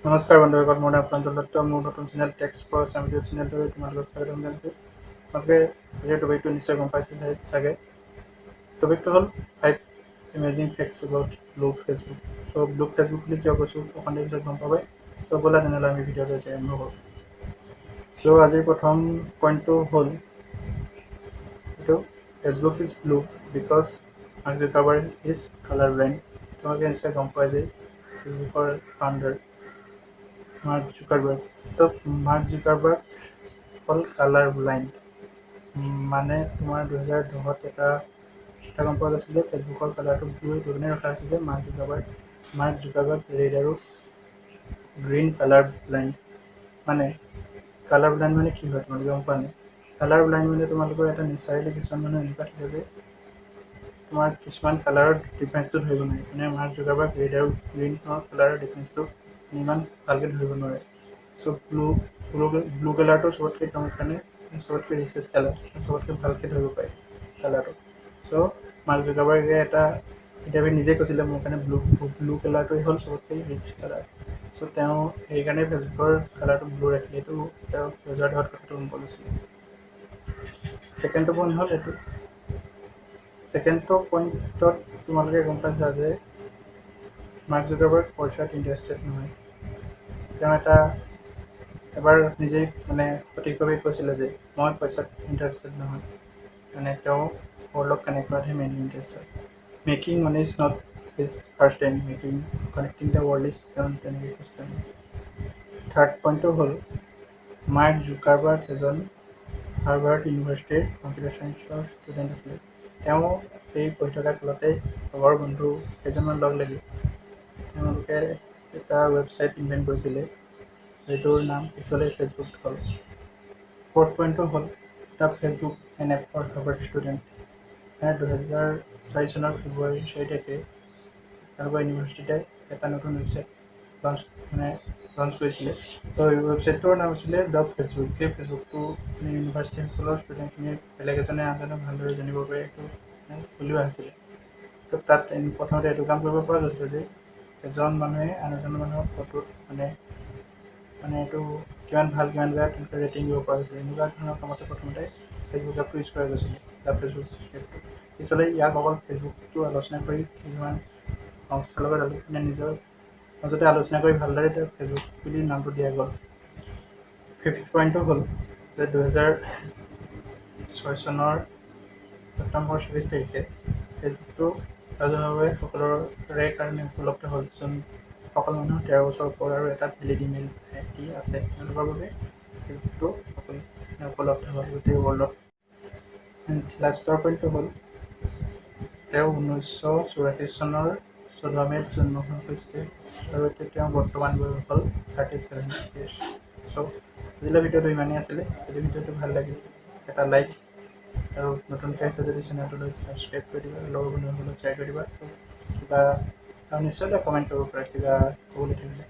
নমস্কাৰ বন্ধুসকল, মোৰ নাম প্ৰাঞ্জল দত্ত। মোৰ নতুন channel techs for Assam YouTube চেনেলটোলৈ তোমালোকক স্বাগতম জনাইছোঁ। তোমালোকে আজিৰ টপিকটো নিশ্চয় গম পাইছে চাগে। টপিকটো হ'ল "Five amazing facts about blue Facebook"। So blue Facebook বুলি কিয় কৈছোঁ, অকণ দেৰি পিছত গম পাবাই। চ' ব'লা তেনেহ'লে আমি ভিডিঅ'টো আজি আৰম্ভ কৰোঁ। চ' আজিৰ প্ৰথম পইণ্টটো হ'ল এইটো, "Facebook is blue because Mark Zuckerberg is colour blind"। তোমালোকে নিশ্চয় গম পোৱা যে ফেচবুকৰ ফাউণ্ডাৰ মাৰ্ক জুকাৰবাৰ্গ। চ' মাৰ্ক জুকাৰবাৰ্গ হ'ল কালাৰ ব্লাইণ্ড। মানে তোমাৰ 2010ত এটা কথা গম পোৱা গৈছিল যে ফেচবুকৰ কালাৰটো ব্লু এইটো কাৰণে ৰখা হৈছে যে মাৰ্ক জুকাৰবাৰ্গ ৰেড আৰু গ্ৰীণ কালাৰ ব্লাইণ্ড। মানে কালাৰ ব্লাইণ্ড মানে কি হয়, তোমালোকে গম পোৱা নাই? কালাৰ ব্লাইণ্ড মানে তোমালোকৰ এটা নেচাৰেলি কিছুমান মানুহ এনেকুৱা থাকে যে তোমাৰ কিছুমান কালাৰৰ ডিফাৰেঞ্চটো ধৰিব নোৱাৰে। মানে মাৰ্ক জুকাৰবাৰ্গ ৰেড আৰু গ্ৰীণৰ কালাৰৰ ডিফাৰেঞ্চটো ইমান ভালকৈ ধৰিব নোৱাৰে। চ' ব্লু ব্লু ব্লু কালাৰটো চবতকৈ তেওঁৰ কাৰণে চবতকৈ ৰিচেষ্ট কালাৰ, চবতকৈ ভালকৈ ধৰিব পাৰে কালাৰটো। চ' মাৰ্ক জুকাৰবাৰ্গে এটা ইণ্টাৰভিউত নিজে কৈছিলে, মোৰ কাৰণে ব্লু ব্লু কালাৰটোৱে হ'ল চবতকৈ ৰিচ কালাৰ। চ' তেওঁ সেইকাৰণে ফেচবুকৰ কালাৰটো ব্লু ৰাখিলে। এইটো তেওঁ 2010ত কথাটো গম পোৱা গৈছিলে। ছেকেণ্ডটো পইণ্ট হ'ল এইটো। ছেকেণ্ডটো পইণ্টত তোমালোকে গম পাইছা যে মাৰ্ক জুকাৰবাৰ্গ পইচাত ইণ্টাৰেষ্টেড নহয়। তেওঁ এটা এবাৰ নিজেই মানে সঠিকভাৱে কৈছিলে যে মই পইচাত ইণ্টাৰেষ্টেড নহয়। মানে তেওঁ ৱৰ্ল্ডক connect কৰাতহে mainly interested. "Making money is not his first aim, making connecting the world is", তেওঁ তেনেকৈ কৈছিলে। থাৰ্ড পইণ্টটো হ'ল মাৰ্ক জুকাৰবাৰ্গ এজন হাৰ্ভাৰ্ড ইউনিভাৰ্চিটিৰ কম্পিউটাৰ চায়েন্সৰ ষ্টুডেণ্ট আছিলে। তেওঁ সেই পঢ়ি থকা কালতে লগৰ বন্ধু কেইজনমান লগ লাগি তেওঁলোকে এটা ৱেবছাইট ইনভেণ্ট কৰিছিলে, যিটোৰ নাম পিছলৈ ফেচবুক হ'ল। ফ'ৰ্থ পইণ্টটো হ'ল the Facebook, an app for Harvard student। মানে 2004 চনৰ ফেব্ৰুৱাৰী 4 তাৰিখে তেওঁলোকৰ ইউনিভাৰ্চিটিতে এটা নতুন ৱেবছাইট লঞ্চ মানে লঞ্চ কৰিছিলে। তো এই ৱেবছাইটটোৰ নাম আছিলে the Facebook. সেই ফেচবুকটো মানে ইউনিভাৰ্চিটিসকলৰ ষ্টুডেণ্টখিনিয়ে বেলেগ এজনে আনজনক ভালদৰে জানিব পাৰে, সেইটো মানে উলিওৱা হৈছিলে। তো তাত প্ৰথমতে এইটো কাম কৰিব পৰা গৈছিলে যে এজন মানুহে আন এজন মানুহৰ ফটোত মানে মানে এইটো কিমান ভাল কিমান বেয়া তেনেকৈ ৰেটিং দিব পৰা হৈছিলে। এনেকুৱা ধৰণৰ কামতে প্ৰথমতে ফেচবুক এপটো ইউজ কৰা গৈছিলে, the Facebook এপটো। পিছলৈ ইয়াক অকল ফেচবুকটো আলোচনা কৰি কিছুমান সংস্থাৰ লগত মানে নিজৰ মাজতে আলোচনা কৰি ভালদৰে তেওঁ ফেচবুক বুলি নামটো দিয়া গ'ল। ফিফ্থ পইণ্টটো হ'ল যে 2006 চনৰ ছেপ্টেম্বৰ 24 তাৰিখে ফেচবুকটো ৰাজহুৱাভাৱে সকলোৰে কাৰণে উপলব্ধ হ'ল। যোন সকলো মানুহ 13 বছৰ ওপৰ আৰু এটা ভেলিড ইমেইল আইডি আছে, তেওঁলোকৰ বাবে ফেচবুকটো সকলো উপলব্ধ হ'ল গোটেই ৱৰ্ল্ডত। লাষ্টৰ পইণ্টটো হ'ল তেওঁ 1984 চনৰ 14 মে'ত জন্মগ্ৰহণ কৰিছিলে আৰু এতিয়া তেওঁ বৰ্তমান বয়স হ'ল 37 ইয়েৰ্ছ। চ' আজিলৈ ভিডিঅ'টো ইমানেই আছিলে। যদি ভিডিঅ'টো ভাল লাগিল, এটা লাইক আৰু নতুনকৈ আহিছে যদি চেনেলটোলৈ ছাবস্ক্ৰাইব কৰি দিবা আৰু লগৰ বন্ধুসকলক শ্বেয়াৰ কৰি দিবা। কিবা আৰু নিশ্চয় এটা কমেণ্ট কৰিব পাৰা কিবা ক'বলৈ থাকিলে।